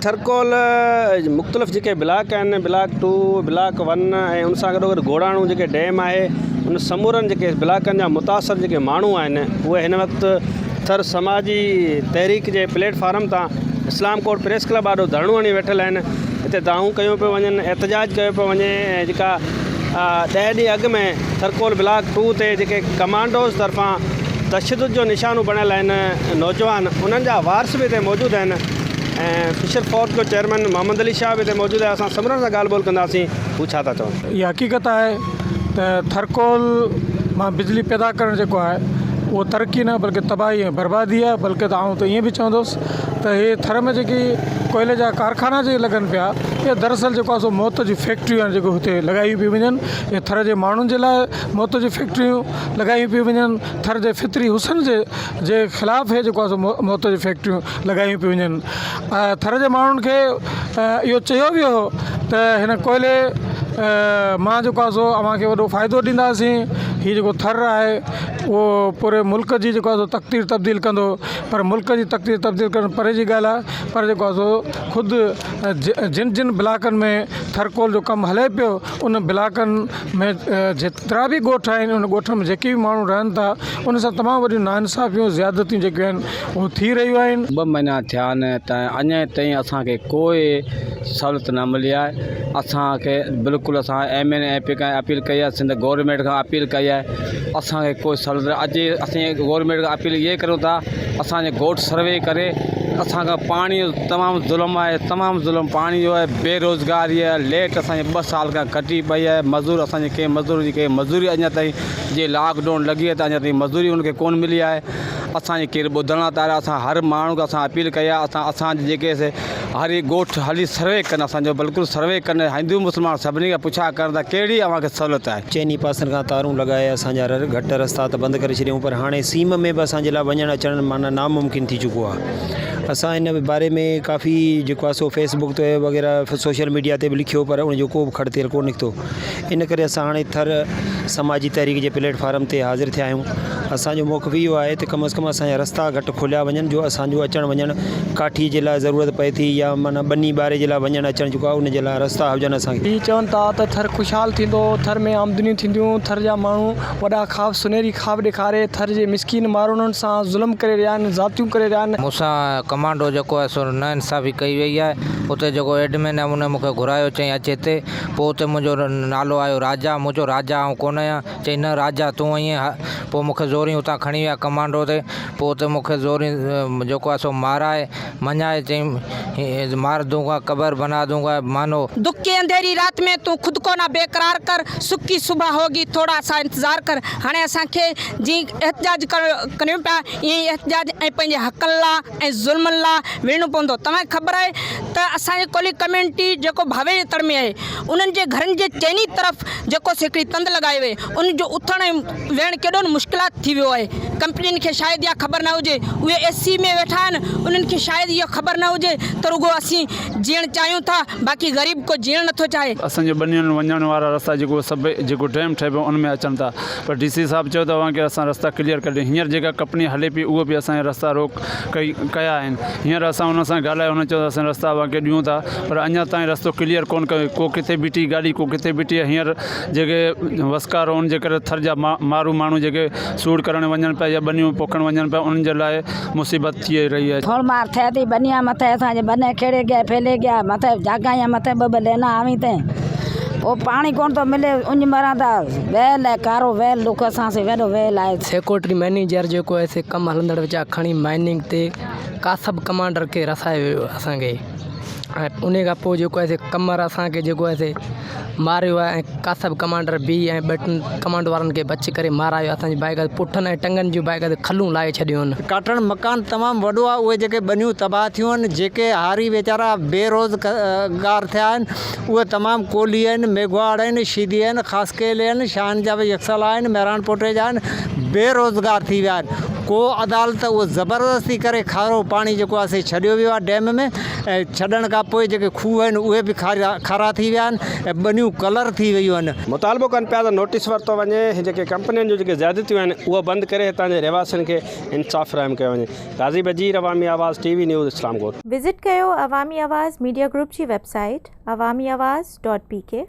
ٿرڪول مختلف جيڪي بلاڪ آهن بلاڪ ٽو بلاڪ ون ۽ ان سان گڏو گڏ گوڙاڻو جيڪي ڊيم آهي ان سمورن جيڪي بلاڪن جا متاثر جيڪي ماڻهو آهن اهي هن وقت ٿر سماجي تحريڪ جي پليٽ فارم تان اسلام ڪوٽ پريس ڪلب آڏو ڌرڻو هڻي ويٺل آهن هتي دانهون ڪيون پيون وڃن احتجاج ڪيو پيو وڃي ۽ جيڪا ڏهه ڏينهن اڳ ۾ ٿرڪول بلاڪ ٽو تي جيڪي ڪمانڊوز طرفان تشدد جو نشانو بڻيل آهن نوجوان انهن جا وارث به هتي موجود آهن ۽ فشر فورڪ جو چيئرمين محمد علي شاهه به هتي موجود آهي اسان سمورن سان ڳالهه ٻولهه ڪنداسين هو ڇا ٿا چون. اها حقيقت آهي ته ٿرڪول مان بجلي پيدا ڪرڻ جيڪو آهي اهو ترقي نه بلڪه تباهي ۽ بربادي آهي بلڪه ته آئون ته ائين به چوندس ته هي ٿر ۾ جيڪي ڪوئلي جا ڪارخانا جيڪي لڳن پيا اهي دراصل جيڪو آهي سو موت جون فيڪٽريون آهن جيڪو هتي لڳايون پيون وڃن اهي ٿر جي ماڻهن جي لاء موت جون فيڪٽريون لڳايون پيون وڃن ٿر جي فطري حسن جي جي خلاف هي جيڪو آهي سو موت جون فيڪٽريون لڳايون پيون وڃن ۽ ٿر جي ماڻهن کي اهو چيو ويو هو ته هن ڪوئلي مان جيڪو آهي سو اوهان کي وڏو فائدو ڏينداسين هي جيڪو ٿر آهي اهو پوري ملڪ جي جيڪو آهي سو تقدير تبديل ڪندو پر ملڪ جي تقدير تبديل ڪرڻ پري جي ڳالهه آهي پر جيڪو آهي سو خود جن جن بلاڪن ۾ ٿرڪول جو ڪم هلي پيو ان بلاڪن ۾ جيترا به ڳوٺ آهن ان ڳوٺ ۾ جيڪي به ماڻهو رهن ٿا ان سان تمام وڏيون ناانصافيون زيادتيون جيڪيون آهن اهي ٿي رهيون آهن. ٻه مهينا ٿيا آهن ته اڃا تائين اسان کي ڪوئي سهولت نه ملي آهي اسان کي بلڪل اسان ايم اين اي پي کان اپيل ڪئي آهي سنڌ گورنمينٽ کان اپيل ڪئي آهي اسان کي ڪوئي سهولت اڄ اسين گورنمينٽ کان اپيل اهي ڪريون ٿا اسان جي ڳوٺ سروي ڪري اسان کان پاڻي جو تمام ظلم آهي تمام ظلم پاڻي جو آهي بيروزگاري آهي ليٽ اسان جي ٻه سال کان کٽي پئي آهي مزور اسان جي ڪنهن مزور جي ڪنهن مزوري اڃا تائين جي لاڪ ڊائون لڳي آهي ته اڃا تائين مزوري ان کي ڪونه ملي آهي اسان جي ڪير ٻڌڻ لاء تيار اسان هر ماڻهو کي اسان اپيل ڪئي آهي اسان اسان جي جيڪي سي هر هڪ ڳوٺ هلي سروي ڪن اسان جو بلڪل سروي ڪن هندو مسلمان سڀني کان پڇا ڪن ته ڪهڙي اوهان کي سهولت آهي. چئني پاسن کان تارون لڳائي اسان جا گهٽ رستا ته بند ڪري ڇڏيائون پر هاڻي سيم ۾ به اسان جي لاء وڃڻ اچڻ معنيٰ ناممڪن ٿي چڪو آهي اسان ان باري ۾ ڪافي جيڪو آهي سو فيس بڪ تي وغيره سوشل ميڊيا تي به لکيو پر ان جو ڪو به کڙ تيل ڪونه نڪتو ان ڪري اسان هاڻي ٿر سماجي تحريڪ جي پليٽ فارم تي حاضر ٿيا آهيون اسان جو موقف اهو آهي ته ڪم از ڪم اسان جا رستا گهٽ کوليا وڃن جو اسان جو اچڻ وڃڻ ڪاٺي جي لاء ضرورت پئي ٿي يا معنيٰ ٻني ٻاري جي لاء وڃڻ اچڻ جيڪو آهي ان جي لاء رستا هجن اسان کي. هي چون ٿا ته ٿر خوشحال ٿيندو، ٿر ۾ آمدنيون ٿينديون، ٿر جا ماڻهو وڏا خواب سنهري خواب ڏيکاري ٿر جي مسڪين ماروئڙن سان ظلم ڪري رهيا آهن، زيادتيون ڪري رهيا آهن. مون سان ڪمانڊو جيڪو آهي سو نا انصافي ڪئي وئي آهي اتي جيڪو ايڊمن آهي ان مون کي گهرايو چيائين اچ هتي پوء اتي منهنجو نالو آيو راجا، مون چيو راجا آئون ڪونه آهيان، چيائين نه راجا تون آهين، پوء مون کي زورين اتان کڻي ويا ڪمانڊو تي، پوء اتي مون کي زورين جيڪو آهي سو مارائي مڃائي چيائين مار دونگا قبر بنا دونگا مانو. دک ڪي انڌيري رات مين تون خود ڪو نا بيقرار ڪر، سک ڪي صبح هوگي ٿوڙا سا انتظار ڪر هاڻي اسان کي جيئن احتجاج ڪريون پيا ائين ئي احتجاج ۽ پنهنجي حقن لا ۽ ظلمن لا وڙهڻو پوندو. توهان کي خبر آهي ته اسان جي ڪولهي ڪميونٽي جيڪو ڀاوي جي تڙ ۾ آهي انهن جي گهرن جي چئني طرف جيڪو سو هڪڙي تند لڳائي وئي ان جو اٿڻ ۽ ويهڻ ڪيڏو نه مشڪلات ٿي ويو آهي. ڪمپنين کي شايد اها خبر نه هجي اهي اي سي ۾ ويٺا آهن انهن کي شايد اها خبر نه هجي ته رڳو اسين جيئڻ چاهيون ٿا باقي غريب ڪو جيئڻ نٿو چاهي. اسان جي ٻنين وڃڻ وارا رستا جيڪو سڀ جيڪو ڊيم ٺهي پيو ان ۾ اچن ٿا پر ڊي سي صاحب چيو ته اوهان کي اسان رستا ڪليئر ڪري ڏيون هينئر جيڪا ڪمپني هلي پئي اهو به اسان جا رستا روڪ ڪئي ڪيا آهن هينئر اسان ان سان ڳالهايو هن چيو ته اسان رستا اوهان کي ڏيون ٿا پر اڃا تائين رستو ڪليئر ڪونه ڪيو ڪو ڪٿي بيٺي گاڏي ڪو ڪٿي بيٺي آهي هينئر جيڪي وسڪارو ان جي ڪري ٿر جا مارو ماڻهو جيڪي سوڙ ڪرڻ وڃن پيا يا ٻنيون پوکڻ وڃن پيا انهن جي لاء مصيبت ٿي رهي آهي. ٿوڙ مار ٿئي ٿي ٻنيان مٿي اسان جي ٻني کيڙي گيا ڦيلي گيا مٿي جاڳايان مٿي ٻه ٻه لينا آوين تين پو پاڻي ڪون ٿو ملي اڃ مران ٿا ويل آهي ڪارو ويل ڏک اسان سين وڏو ويل آهي. سيڪريٽري مئنيجر جيڪو آهي سي ڪم هلندڙ وچان کڻي مائننگ تي ڪاسب ڪمانڊر کي رسائي ويو اسان کي ۽ انهي کان پوء جيڪو آهي سي ڪمر اسان کي جيڪو آهي سي ماريو آهي ۽ ڪاسب ڪمانڊر بي ۽ ٻه ٽن ڪمانڊو وارن کي بچ ڪري مارايو اسان جي بائيڪ پٺن ۽ ٽنگن جون بائيڪ تي کلون لاهي ڇڏيون آهن. ڪاٽڻ مڪان تمام وڏو آهي اهي جيڪي ٻنيون تباهه ٿيون آهن جيڪي هاري ويچارا بي روز گار ٿيا آهن اهي تمام ڪولهي آهن ميگهواڙ آهن شيدي آهن خاصخيلي آهن شاهن جا به يڪسالا آهن مهراڻ پوٽي جا آهن بي روزگار ٿي ويا آهن ڪو عدالت اهو زبردستي ڪري کارو پاڻي جيڪو آهي سي ڇڏيو ويو آهي ڊيم ۾ ۽ ڇڏڻ کان پوء جيڪي کوهه آهن اهي به کارا کارا ٿي ويا آهن ۽ ٻنيون ٻنيون ڪلر ٿي ويون آهن. مطالبو ڪن پيا ته نوٽيس ورتو وڃي هي جيڪي ڪمپنين جون جيڪي زيادتيون آهن اهو بند ڪري هتان جي رهواسين کي انصاف فراهم ڪيو وڃي Ghazi Bajeer Awami Awaz T V news Islamkot. Visit ڪيو عوامي آواز ميڊيا گروپ جي website Awami Awaz dot P K.